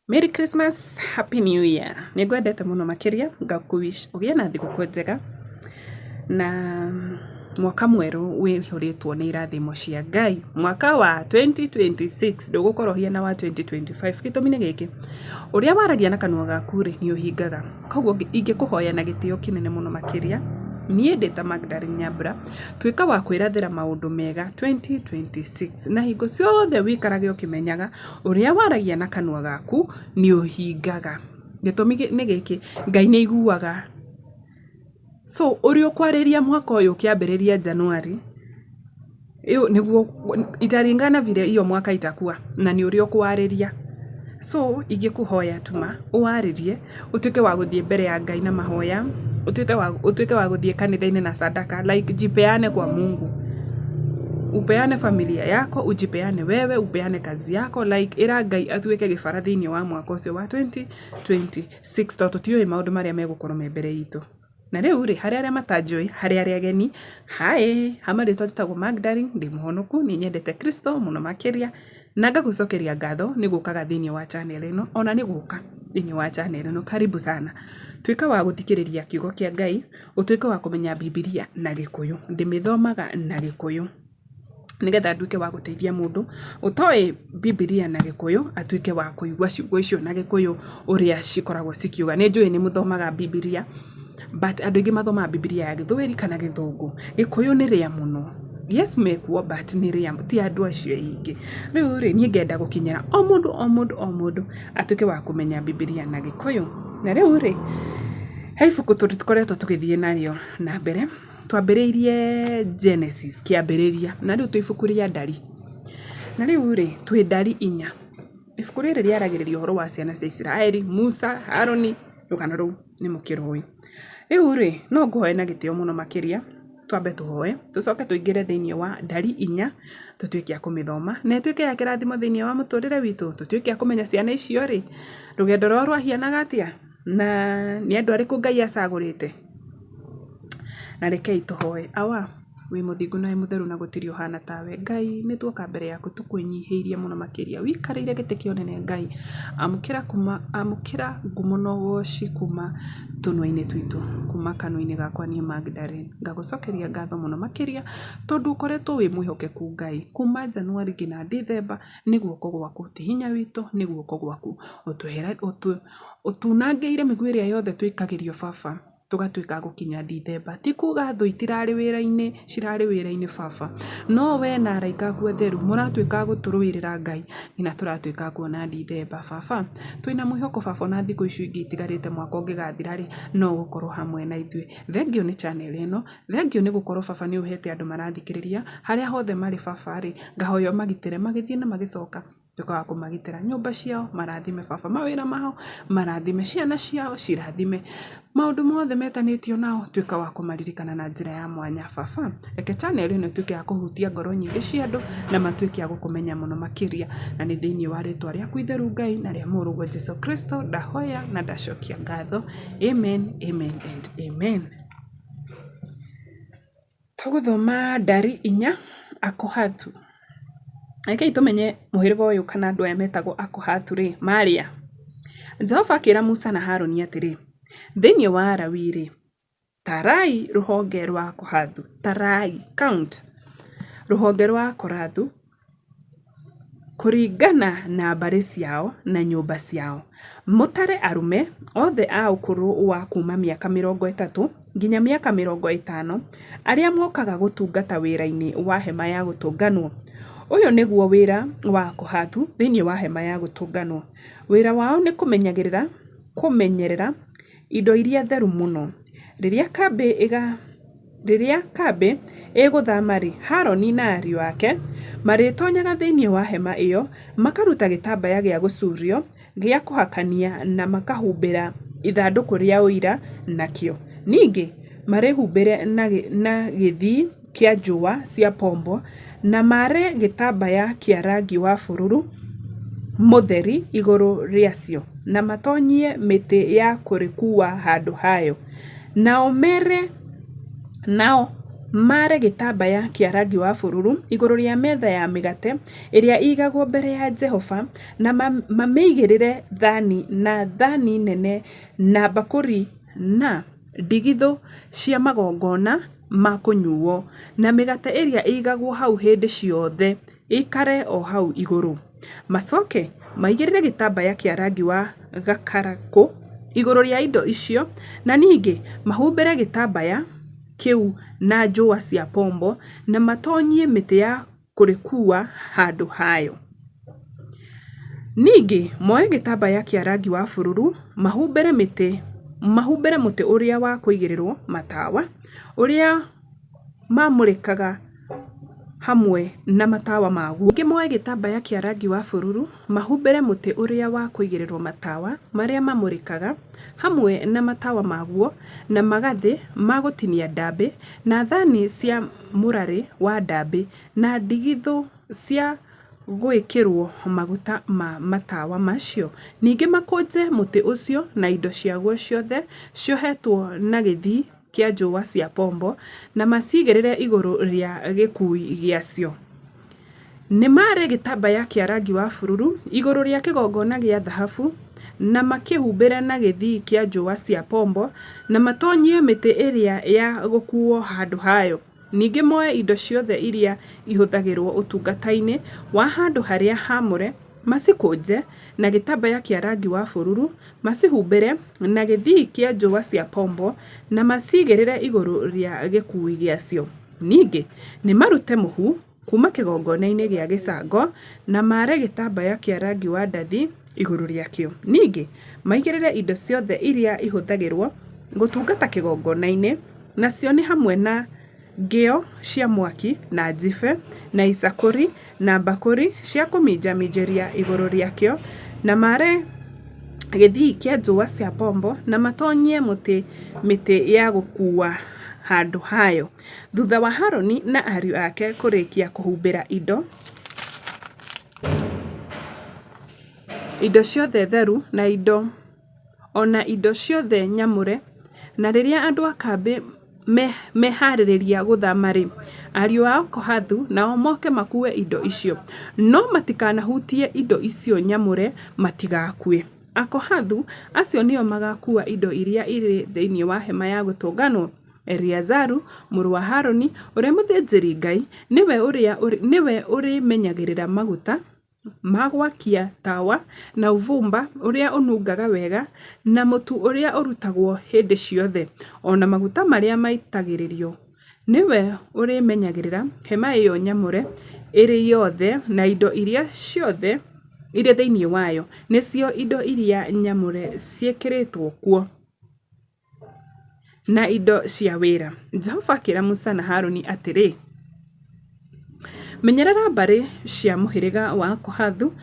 Merry Christmas, Happy New Year. Nĩ ngwendete mũno makĩria, ngakũ wish ũgĩe na thigũkũ njega na mwaka mwerũ wĩihũrĩtwo nĩ irathimo cia Ngai. Mwaka wa 2026 ndũgũkorwo ũhiana wa 2025. Gĩtũmi nĩ gĩkĩ, ũrĩa waragia na kanua gaku rĩ, nĩ ũhingaga. Koguo ingĩkũhoya na gĩtĩo kĩnene mũno makĩria, niĩ ndĩ ta Magdalene Nyambura, tuĩka wa kwĩrathĩra maũndũ mega 2026 na hingo ciothe wĩikarage ũkĩmenyaga ũrĩa waragia na kanua gaku nĩ ũhingaga. Gĩtũmi nĩ gĩkĩ, Ngai nĩ aiguaga. So ũrĩa ũkwarĩria mwaka ũyũ ũkĩambĩrĩria January, nĩguo italingana vile hiyo mwaka itakuwa na nĩ ũrĩa ũkwarĩria. So ingĩkũhoya tu ma ũwarĩrie, ũtuĩke wa gũthiĩ mbere ya Ngai na mahoya, ũtuĩke wa gũthiĩ kanitha-inĩ na sadaka, like jipeane kwa Mungu. Upeane familia yako, ujipeane wewe, upeane kazi yako, like ĩra Ngai atuĩke gĩbara thĩinĩ wa mwaka ũcio wa 2026 tondũ tũtiũĩ maũndũ marĩa megũkorwo me mbere itũ. Na rĩu rĩ, harĩ arĩa matanjũĩ, harĩ arĩa ageni, hi, ha marĩtwa njĩtagwo Magdalene, ndĩ mũhonoku, nĩ nyendete Kristo mũno makĩria, na ngagũcokeria ngatho nĩ gũkaga thĩinĩ wa channel ĩno, ona nĩ gũka thĩinĩ wa channel ĩno, karibu sana. Tuĩka wa gũthikĩrĩria kiugo kĩa Ngai, ũtuĩke wa kũmenya Bibilia na Gĩkũyũ. Ndĩmĩthomaga na Gĩkũyũ nĩgetha nduĩke wa gũteithia mũndũ ũtoĩ Bibilia na Gĩkũyũ atuĩke wa kũigua ciugo icio na Gĩkũyũ ũrĩa cikoragwo cikiuga. Nĩ njũĩ nĩ mũthomaga Bibilia but andũ aingĩ mathomaga Bibilia ya Gĩthweri kana Gĩthũngũ. Gĩkũyũ nĩ rĩa mũno. Yes mekuo but nĩ rĩa ti andũ acio aingĩ. Rĩu rĩ, niĩ ngenda gũkinyĩra o mũndũ o mũndũ o mũndũ atuĩke wa kũmenya Bibilia na Gĩkũyũ. Na rĩu rĩ, he ibuku tũkoretwo tũgĩthiĩ narĩo na mbere, twambĩrĩirie Genesis, kĩambĩrĩria, na rĩu twĩ ibuku rĩa Ndari. Na rĩu rĩ, twĩ Ndari 4. Ibuku rĩrĩ rĩaragĩrĩria ũhoro wa ciana cia Isiraeli, Musa, Harũni, rũgano rũu nĩ mũkĩrũĩ. Rĩu rĩ, no ngũhoe na gĩtĩo mũno makĩria, twambe tũhoe, tũcoke tũingĩre thĩinĩ wa Ndari 4, tũtuĩke a kũmĩthoma, na ĩtuĩke ya kĩrathimo thĩinĩ wa mũtũrĩre witũ, tũtuĩke a kũmenya ciana icio rĩ, rũgendo rwao rwahianaga atĩa, na nĩ andũ arĩkũ Ngai acagũrĩte. Na rekei tũhoe. Awa, wĩ mũthingu na wĩ mũtheru na gũtirĩ ũhana tawe. Ngai nĩ tuoka mbere yaku tũkwĩnyihĩirie mũno makĩria. Wĩikarĩire gĩtĩ kĩa ũnene Ngai. Amũkĩra kuma, amũkĩra ngumo na ũgoci kuma tũnua-inĩ twitũ, kuma kanua-inĩ gakwa niĩ Magdalene. Ngagũcokeria ngatho mũno makĩria tondũ ũkoretwo wĩ mwĩhokeku Ngai. Kuma January nginya December nĩ guoko gwaku, ti hinya witũ, nĩ guoko gwaku. Ũtunangĩire mĩguĩ ĩrĩa yothe twĩkagĩrio baba, tũgatuĩka a gũkinya Dithemba. Ti kuga thũ itirarĩ wĩra-inĩ, cirarĩ wĩra-inĩ baba. No we na araika aku atheru mũratuĩka a gũtũrũĩrĩra Ngai nginya tũratuĩka a kuona Dithemba. Baba, twĩna mwĩhoko baba ona thikũ icio ingĩ itigarĩte mwaka ũngĩgathira rĩ, no ũgũkorwo hamwe na ithuĩ. Thengiũ nĩ channel ĩno, thengiũ nĩ gũkorwo baba nĩ ũhete andũ marathikĩrĩria, harĩa hothe marĩ baba rĩ, ngahoya ũmagitĩre magĩthiĩ na magĩcoka. Tuĩka wa kũmagitĩra nyũmba ciao, marathime baba, mawĩra mao marathime, ciana ciao cirathime, maũndũ mothe metanĩtio nao tuĩka wa kũmaririkana na njĩra ya mwanya baba. Reke channel ĩno ĩtuĩke ya kũhutia ngoro nyingĩ cia andũ na matuĩke a gũkũmenya mũno makĩria. Na nĩ thĩinĩ wa rĩtwa rĩaku itheru Ngai na rĩa mũrũguo Jesu Kristo ndahoya na ndacokia ngatho. Amen, amen and amen. Tũgũthoma ndari 4 Akohathu. Rekei tũmenye mũhĩrĩga ũyũ kana andũ aya metagwo Akohathu rĩ, marĩ a? Jehova akĩra Musa na Harũni atĩrĩ, Thĩinĩ wa Alawii rĩ, tarai rũhonge rwa Akohathu, tarai, count, rũhonge rwa Akorathu, Kũringana na mbarĩ ciao na nyũmba ciao, mũtare arũme othe a ũkũrũ wa kuuma mĩaka 30 nginya mĩaka 50 arĩa mokaga gũtungata wĩra-inĩ wa hema ya gũtũnganwo. Ũyũ nĩguo wĩra wa Akohathu thĩinĩ wa hema ya gũtũnganwo, Wĩra wao nĩ kũmenyerera indo iria theru mũno. Rĩrĩa kambĩ Rĩrĩa kambĩ ĩgũthaama-rĩ, Harũni na ariũ ake marĩtoonyaga thĩinĩ wa hema ĩyo, makaruta gĩtambaya gĩa gũcuurio gĩa kũhakania na makahumbĩra ithandũkũ rĩa Ũira nakĩo. Ningĩ marĩhumbĩre na gĩthii kĩa njũa cia pomboo na maare gĩtambaya kĩa rangi wa bururu mũtheri igũrũ rĩacio, na matoonyie mĩtĩ ya kũrĩkuua handũ hayo. Nao mere, nao Maare gĩtambaya kĩa rangi wa bururu igũrũ rĩa metha ya mĩgate ĩrĩa ĩigagwo mbere ya Jehova, na mamĩigĩrĩre thani na thani nene na mbakũri na ndigithũ cia magongona ma kũnyuuo, na mĩgate ĩrĩa ĩigagwo hau hĩndĩ ciothe ĩikare o hau igũrũ. Macooke maigĩrĩre gĩtambaya kĩa rangi wa gakarakũ igũrũ rĩa indo icio, na ningĩ mahumbĩre gĩtambaya kĩu na njũũa cia pomboo na matoonyie mĩtĩ ya kũrĩkuua handũ hayo. Ningĩ moe gĩtambaya kĩa rangi wa bururu, mahumbĩre mĩtĩ mahumbĩre mũtĩ ũrĩa wa kũigĩrĩrwo matawa, ũrĩa mamũrĩkaga hamwe na matawa maguo. Ningĩ moe gĩtambaya kĩa rangi wa bururu, mahumbĩre mũtĩ ũrĩa wa kũigĩrĩrwo matawa marĩa mamũrĩkaga, hamwe na matawa maguo, na magathĩ ma gũtinia ndambĩ, na thani cia mũrarĩ wa ndambĩ, na ndigithũ cia gwĩkĩrwo maguta ma matawa macio. Ningĩ makũnje mũtĩ ũcio na indo ciaguo ciothe ciohetwo na gĩthii kĩa njũũa cia pomboo, na macigĩrĩre igũrũ rĩa gĩkuui gĩacio. Nĩ maare gĩtambaya kĩa rangi wa bururu igũrũ rĩa kĩgongona gĩa thahabu, na makĩhumbĩre na gĩthii kĩa njũũa cia pomboo, na matoonyie mĩtĩ ĩrĩa ya gũkuuo handũ hayo. Ningĩ moe indo ciothe iria ihũthagĩrũo ũtungata-inĩ wa handũ harĩa hamũre, macikũnje na gĩtambaya kĩa rangi wa bururu, macihumbĩre na gĩthii kĩa njũũa cia pomboo, na macigĩrĩre igũrũ rĩa gĩkuui gĩacio. Ningĩ nĩ marute mũhu kuuma kĩgongona-inĩ gĩa gĩcango na maare gĩtambaya kĩa rangi wa ndathi igũrũ rĩakĩo. Ningĩ maigĩrĩre indo ciothe iria ihũthagĩrũo gũtungata kĩgongona-inĩ, nacio nĩ hamwe na ngĩo cia mwaki na njibe na icakũri na mbakũri cia kũminjaminjĩria igũrũ rĩakĩo, na maare gĩthii kĩa njũũa cia pomboo na matoonyie mĩtĩ ya gũkuua handũ hayo. Thutha wa Harũni na ariũ ake kũrĩkia kũhumbĩra indo, indo ciothe theru na indo o na indo ciothe nyamũre, na rĩrĩa andũ a kambĩ mehaarĩria gũthaama-rĩ, ariũ a Kohathu nao moke makuue indo icio. No matikanahutie indo icio nyamũre matigakue. Akohathu acio nĩo magaakuua indo iria irĩ thĩinĩ wa hema ya gũtũnganwo. Eliazaru mũrũ wa Harũni ũrĩa mũthĩnjĩri-Ngai nĩwe ũrĩmenyagĩrĩra maguta ma gwakia tawa na ũbumba ũrĩa ũnungaga wega na mũtu ũrĩa ũrutagwo hĩndĩ ciothe, o na maguta marĩa maitagĩrĩrio. Nĩwe ũrĩmenyagĩrĩra hema ĩyo nyamũre ĩrĩ yothe na indo iria ciothe irĩ thĩinĩ wayo, nĩcio indo iria nyamũre ciĩkĩrĩtwo kuo, na indo cia wĩra. Jehova akĩra Musa na Harũni atĩrĩ, Menyerera mbarĩ cia mũhĩrĩga wa Kohathu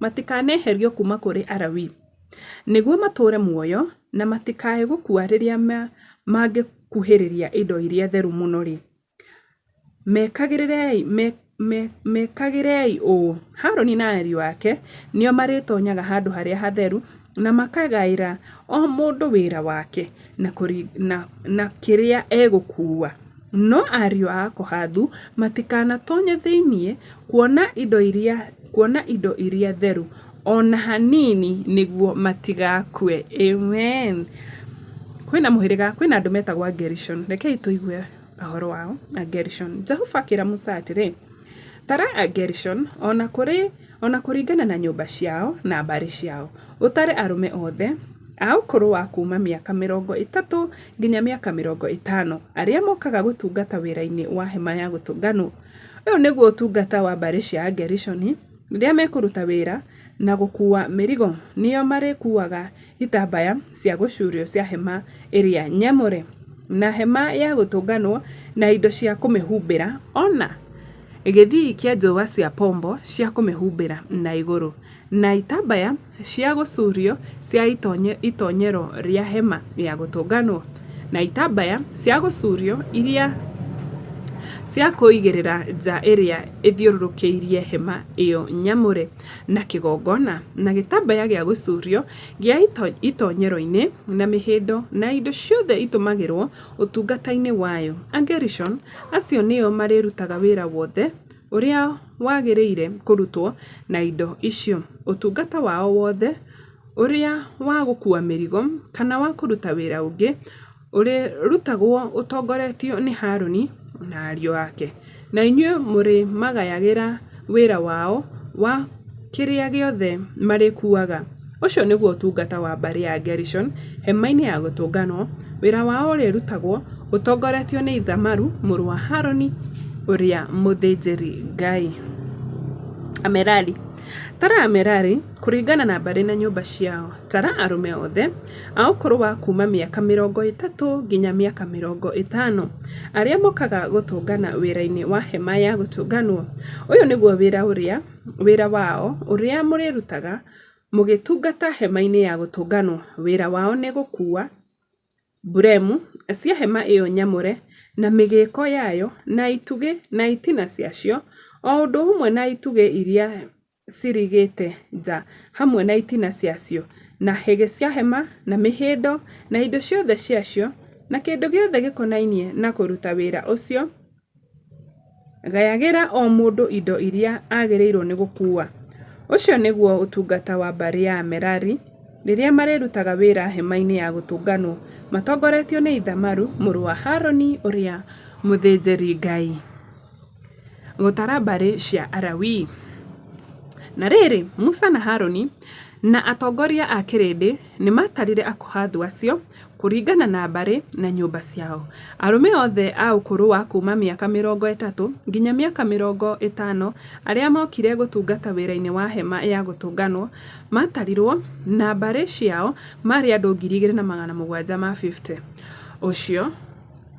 matikaneherio kuuma kũrĩ Alawii, nĩguo matũũre muoyo na matikae gũkua rĩrĩa mangĩkuhĩrĩria indo iria theru mũno-rĩ, Mekagĩrei ũũ: Harũni na ariũ ake nĩo marĩĩtoonyaga handũ harĩa hatheru na makagaĩra o mũndũ wĩra wake na kĩrĩa egũkuua. No ariũ a Kohathu matikanatoonye thĩinĩ kuona indo iria theru o na hanini nĩguo matigakue. Amen. Kwĩna mũhĩrĩga, kwĩna andũ metagwo Agerishon. Rekei tũigue ũhoro wao. Agerishon. Jehova akĩra Musa atĩrĩ, Tara Agerishon o na kũringana na nyũmba ciao na mbarĩ ciao, ũtare arũme othe a ũkũrũ wa kuuma mĩaka 30 nginya mĩaka 50 arĩa mokaga gũtungata wĩra-inĩ wa hema ya gũtũnganwo. Ũyũ nĩguo ũtungata wa mbarĩ cia Agerishoni rĩrĩa mekũruta wĩra na gũkuua mĩrigo, nĩo marĩkuuaga itambaya cia gũcuurio cia hema ĩrĩa nyamũre, na hema ya gũtũnganwo na indo cia kũmĩhumbĩra, o na gĩthii kĩa njũũa cia pomboo cia kũmĩhumbĩra na igũrũ, na itambaya cia gũcuurio cia itoonyero rĩa hema ya gũtũnganwo, na itambaya cia gũcuurio iria cia kũigĩrĩra nja ĩrĩa ĩthiũrũrũkĩirie hema ĩyo nyamũre, na kĩgongona, na gĩtambaya gĩa gũcuurio gĩa itoonyero-inĩ, na mĩhĩndo, na indo ciothe itũmagĩrwo ũtungata-inĩ wayo. Agerishoni acio nĩo marĩrutaga wĩra wothe ũrĩa wagĩrĩire kũrutwo na indo icio, ũtungata wao wothe, ũrĩ wa gũkuua mĩrigo kana wa kũruta wĩra ũngĩ, ũrĩrutagwo ũtongoretio nĩ Haruni na ariũ ake. Na inyuĩ mũrĩmagayagĩra wĩra wao wa kĩrĩa gĩothe marĩkuuaga. Ũcio nĩguo ũtungata wa mbarĩ ya Gerishoni hema-inĩ ya gũtũnganwo, wĩra wao ũrĩrutagwo ũtongoretio nĩ Ithamaru mũrũ wa Haruni ũrĩa mũthĩnjĩri-Ngai. Amerari. Tara Amerari kũringana na mbarĩ na nyũmba ciao. Tara arũme othe a ũkũrũ wa kuuma mĩaka 30 nginya mĩaka 50, arĩa mokaga gũtũngana wĩra-inĩ wa hema ya gũtũnganwo. Ũyũ nĩguo wĩra ũrĩa wĩra wao ũrĩa mũrĩrutaga mũgĩtungata hema-inĩ ya gũtũnganwo, wĩra wao nĩ gũkuua buremu cia hema ĩyo nyamũre na mĩgĩĩko yayo, na itugĩ na itina ciacio, o ũndũ ũmwe na itugĩ iria cirigĩte nja hamwe na itina ciacio, na higĩ cia hema, na mĩhĩndo, na indo ciothe ciacio, na kĩndũ gĩothe gĩkonainie na kũruta wĩra ũcio. Gayagĩra o mũndũ indo iria agĩrĩirũo nĩ gũkuua. Ũcio nĩguo ũtungata wa mbarĩ ya Merari rĩrĩa marĩrutaga wĩra hema-inĩ ya gũtũnganwo matongoretio nĩ Ithamaru mũrũ wa Haruni ũrĩa mũthĩnjĩri-Ngai. Gũtara mbarĩ cia Alawii. Na rĩrĩ, Musa na Haruni na atongoria a kĩrĩndĩ nĩ maatarire Akohathu acio kũringana na mbarĩ na nyũmba ciao, arũme othe a ũkũrũ wa kuuma mĩaka 30 nginya mĩaka 50 arĩa mookire gũtungata wĩra-inĩ wa hema ya gũtũnganwo, maatarirũo na mbarĩ ciao maarĩ andũ 2,750. Ũcio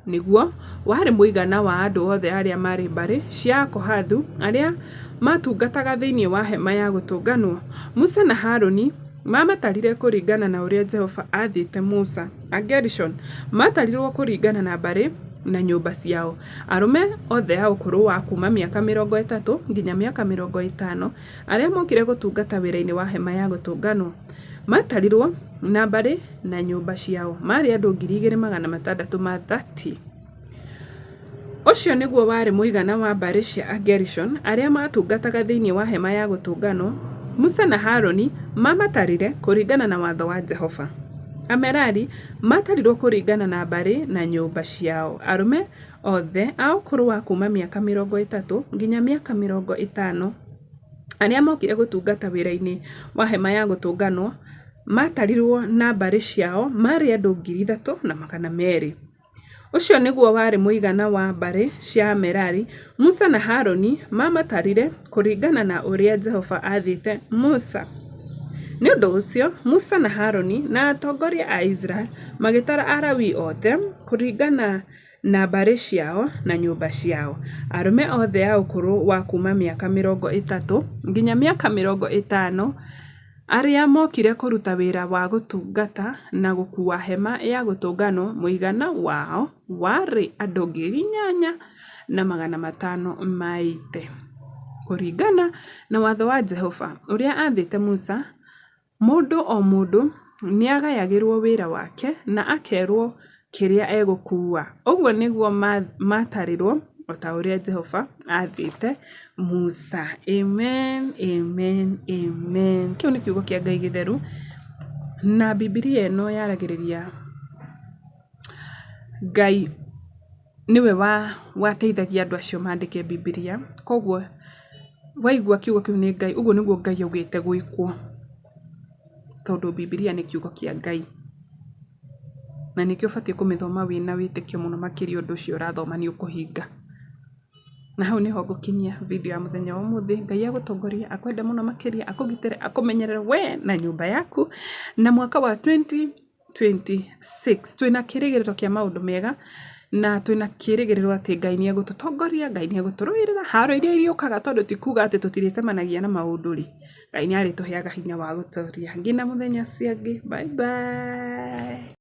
nĩguo warĩ mũigana wa andũ othe arĩa maarĩ mbarĩ cia Akohathu arĩa maatungataga thĩinĩ wa hema ya gũtũnganwo. Musa na Haruni maamatarire kũringana na ũrĩa Jehova aathĩte Musa. Agerishoni maatarirũo kũringana na mbarĩ na nyũmba ciao, arũme othe a ũkũrũ wa kuuma mĩaka 30 nginya mĩaka 50 arĩa mookire gũtungata wĩra-inĩ wa hema ya gũtũnganwo. Maatarirũo na mbarĩ na nyũmba ciao maarĩ andũ 2,630. Ũcio nĩguo warĩ mũigana wa mbarĩ cia Agerishoni arĩa maatungataga thĩinĩ wa hema ya gũtũnganwo. Musa na Haruni maamatarire kũringana na watho wa Jehova. Amerari maatarirũo kũringana na mbarĩ na nyũmba ciao, arũme othe a ũkũrũ wa kuuma mĩaka 30 nginya mĩaka 50 arĩa mookire gũtungata wĩra-inĩ wa hema ya gũtũnganwo, maatarirũo na mbarĩ ciao maarĩ andũ 3,200. Ũcio nĩguo warĩ mũigana wa mbarĩ cia Amerari. Musa na Haruni maamatarire kũringana na ũrĩa Jehova aathĩte Musa. Nĩ ũndũ ũcio Musa na Haruni na atongoria a Isiraeli magĩtara Alawii othe kũringana na mbarĩ ciao na nyũmba ciao, arũme othe a ũkũrũ wa kuuma mĩaka 30 nginya mĩaka 50 arĩa mookire kũruta wĩra wa gũtungata na gũkuua hema ya gũtũnganwo, mũigana wao warĩ andũ 8,580. Kũringana na watho wa Jehova ũrĩa aathĩte Musa, Mũndũ o mũndũ nĩagayagĩrwo wĩra wake na akerwo kĩrĩa egũkuua. Ũguo nĩguo maatarirwo o ta ũrĩa Jehova aathĩte Musa. Amen, amen, amen. Kĩu nĩ kiugo kĩa Ngai gĩtheru, na Bibilia ĩno yaragĩrĩria Ngai nĩwe wateithagia andũ acio mandĩke Bibilia, koguo waigua kiugo kĩu nĩ Ngai, ũguo nĩguo Ngai augĩte gwĩkwo, tondũ Bibilia nĩ kiugo kĩa Ngai. Na nĩkĩo ũbatiĩ kũmĩthoma wĩna wĩtĩkio mũno makĩria ũndũ ũcio ũrathoma nĩ ũkũhinga. Na hau nĩho ngũkinyia video ya mũthenya wa ũmũthĩ. Ngai agũtongorie, akwende mũno makĩria, akũgitĩre, akũmenyerere we na nyũmba yaku, na mwaka wa 2026. Twĩna kĩrĩgĩrĩro kĩa maũndũ mega, na twĩna kĩrĩgĩrĩro atĩ Ngai nĩ egũtũtongoria, Ngai nĩ egũtũrũĩrĩra haro iria irĩũkaga tondũ ti kuga atĩ tũtirĩcemanagia na maũndũ rĩ, Ngai nĩ arĩtũheaga hinya wa gũtoria. Nginya mũthenya ũcio ũngĩ, bye bye.